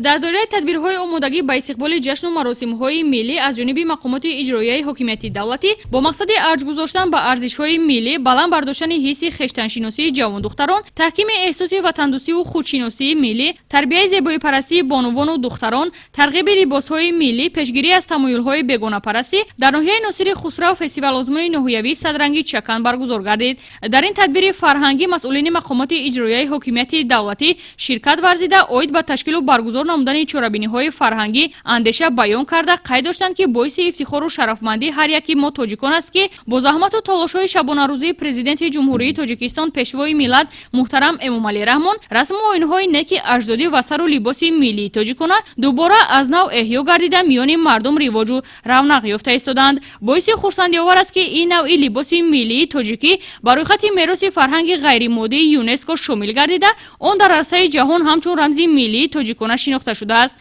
Дар доираи тадбирҳои омодагӣ ба истиқболи ҷашну маросимҳои миллӣ аз ҷониби мақомоти иҷроияи ҳокимияти давлатӣ бо мақсади арҷ гузоштан ба арзишҳои миллӣ, баланд бардоштани ҳисси хештаншиносии ҷавондухтарон, таҳкими эҳсоси ватандӯстиву худшиносии миллӣ, тарбияи зебоипарастии бонувону духтарон, тарғиби либосҳои миллӣ, пешгирӣ аз тамоюлҳои бегонапарастӣ дар ноҳияи Носири Хусрав фестивал-озмуни ноҳиявии «Садранги чакан» баргузор гардид. Дар ин тадбири фарҳангӣ масъулини мақомоти иҷроияи ҳокимияти давлатӣ ширкат варзида, оид ба ташкилу баргузор намудани чорабиниҳои фарҳангӣ андеша баён карда, қайд доштанд, ки боиси ифтихору шарафмандӣ ҳар яки мо тоҷикон аст, ки бо заҳмату талошҳои шабонарӯзии Президенти Ҷумҳурии Тоҷикистон, Пешвои миллат муҳтарам Эмомалӣ Раҳмон расму оинҳои неки аҷдодӣ ва сару либоси миллии тоҷикона дубора аз нав эҳё гардида, миёни мардум ривоҷу равнақ ёфта истодаанд. Боиси хурсандиовар аст, ки ин навъи либоси миллии тоҷикӣ ба рӯйхати мероси фарҳанги ғайримоддии ЮНЕСКО шомил гардида, он дар арсаи ҷаҳон ҳамчун рамзи миллии тоҷикона шинохта шудааст.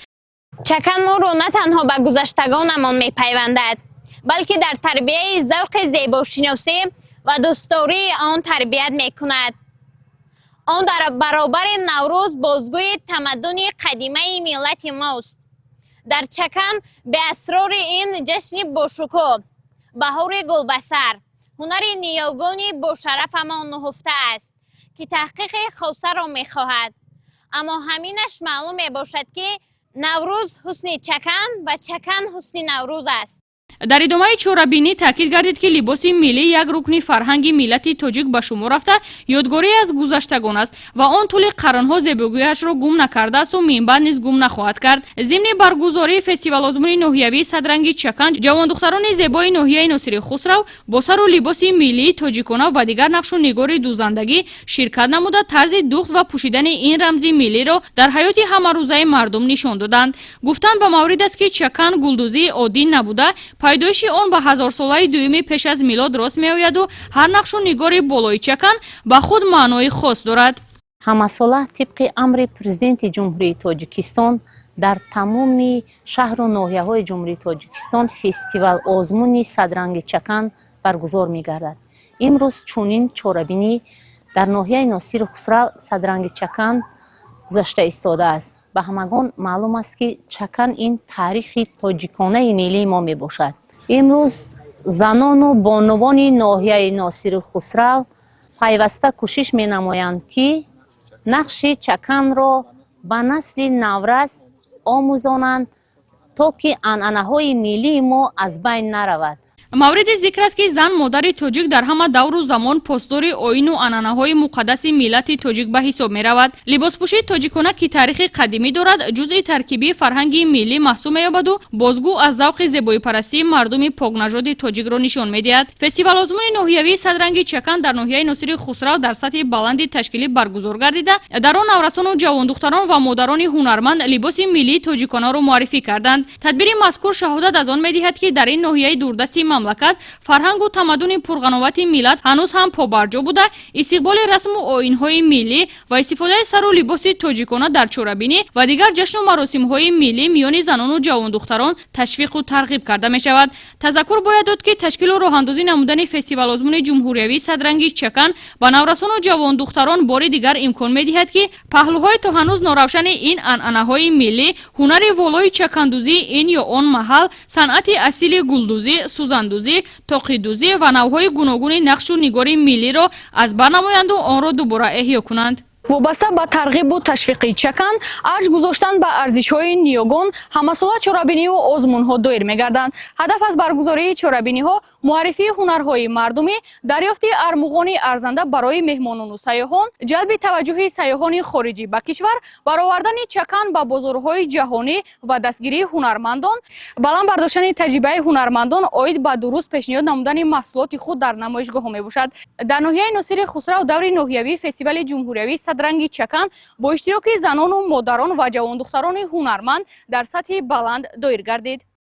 Чакан моро на танҳо ба гузаштагонамон мепайвандад, балки дар тарбияи завқи зебошиносӣ ва дӯстдории он тарбият мекунад. Он дар баробари Наврӯз бозгӯи тамаддуни қадимаи миллати мост. Дар чакан беасрори ин ҷашни бошукӯҳ, баҳори гулбасар, ҳунари ниёгони бошарафамон нуҳуфта аст, ки таҳқиқи хосаро мехоҳад. Аммо ҳаминаш маълум мебошад, ки Наврӯз ҳусни чакан ва чакан ҳусни Наврӯз аст. Дар идомаи чорабинӣ таъкид гардид, ки либоси миллӣ як рукни фарҳанги миллати тоҷик ба шумор рафта, ёдгорӣ аз гузаштагон аст ва он тӯли қарнҳо зебогиашро гум накардаасту минбаъд низ гум нахоҳад кард. Зимни баргузории фестивал-озмуни ноҳиявии «Садранги чакан» ҷавондухтарони зебои ноҳияи Носири Хусрав бо сару либоси миллии тоҷикона ва дигар нақшу нигори дӯзандагӣ ширкат намуда, тарзи духт ва пӯшидани ин рамзи миллиро дар ҳаёти ҳамарӯзаи мардум нишон доданд. Гуфтан ба маврид аст, ки чакан гулдӯзии оддӣ набуда, пайдоиши он ба ҳазорсолаи дуюми пеш аз милод рост меояду ҳар нақшу нигори болои чакан ба худ маънои хос дорад. Ҳамасола тибқи амри Президенти Ҷумҳурии Тоҷикистон дар тамоми шаҳру ноҳияҳои Ҷумҳурии Тоҷикистон фестивал озмуни «Садранги чакан» баргузор мегардад. Имрӯз чунин чорабинӣ дар ноҳияи Носири Хусрав «Садранги чакан» гузашта истодааст. Ба ҳамагон маълум аст, ки чакан ин таърихи тоҷиконаи миллии мо мебошад. Имрӯз занону бонувони ноҳияи Носири Хусрав пайваста кӯшиш менамоянд, ки нақши чаканро ба насли наврас омӯзонанд, то ки анъанаҳои миллии мо аз байн наравад. Мавриди зикр аст, ки зан, модари тоҷик дар ҳама давру замон посдори оину анъанаҳои муқаддаси миллати тоҷик ба ҳисоб меравад. Либоспӯшии тоҷикона, ки таърихи қадимӣ дорад, ҷузъи таркибии фарҳанги миллӣ маҳсуб меёбаду бозгӯ аз завқи зебоипарастии мардуми покнажоди тоҷикро нишон медиҳад. Фестивал-озмуни ноҳиявии «Садранги чакан» дар ноҳияи Носири Хусрав дар сатҳи баланди ташкилӣ баргузор гардида, дар он наврасону ҷавондухтарон ва модарони ҳунарманд либоси миллии тоҷиконаро муаррифӣ карданд. Тадбири мазкур шаҳодат аз он медиҳад, ки дар ин ноҳияи дурдасти мамлакат фарҳангу тамаддуни пурғановати миллат ҳанӯз ҳам побарҷо буда, истиқболи расму оинҳои миллӣ ва истифодаи сару либоси тоҷикона дар чорабинӣ ва дигар ҷашну маросимҳои миллӣ миёни занону ҷавондухтарон ташвиқу тарғиб карда мешавад. Тазаккур бояд дод, ки ташкилу роҳандозӣ намудани фестивал-озмуни ҷумҳуриявии «Садранги чакан» ба наврасону ҷавондухтарон бори дигар имкон медиҳад, ки паҳлӯҳои то ҳанӯз норавшани ин анъанаҳои миллӣ, ҳунари волои чакандӯзии ин ё он маҳал, санъати асили гулдӯзӣ, сӯзандӯзӣ, тоқидӯзӣ ва навъҳои гуногуни нақшу нигори миллиро аз бар намоянду онро дубора эҳё кунанд. Вобаста ба тарғибу ташвиқи чакан, арҷ гузоштан ба арзишҳои ниёгон ҳамасола чорабиниву озмунҳо доир мегарданд. Ҳадаф аз баргузории чорабиниҳо муаррифии ҳунарҳои мардумӣ, дарёфти армуғони арзанда барои меҳмонону сайёҳон, ҷалби таваҷҷӯҳи сайёҳони хориҷӣ ба кишвар, баровардани чакан ба бозорҳои ҷаҳонӣ ва дастгирии ҳунармандон, баланд бардоштани таҷрибаи ҳунармандон оид ба дуруст пешниҳод намудани маҳсулоти худ дар намоишгоҳҳо мебошад. Дар ноҳияи Носири Хусрав даври ноҳиявии фестивали ҷумҳуриявии «Садранги чакан» бо иштироки занону модарон ва ҷавондухтарони ҳунарманд дар сатҳи баланд доир гардид.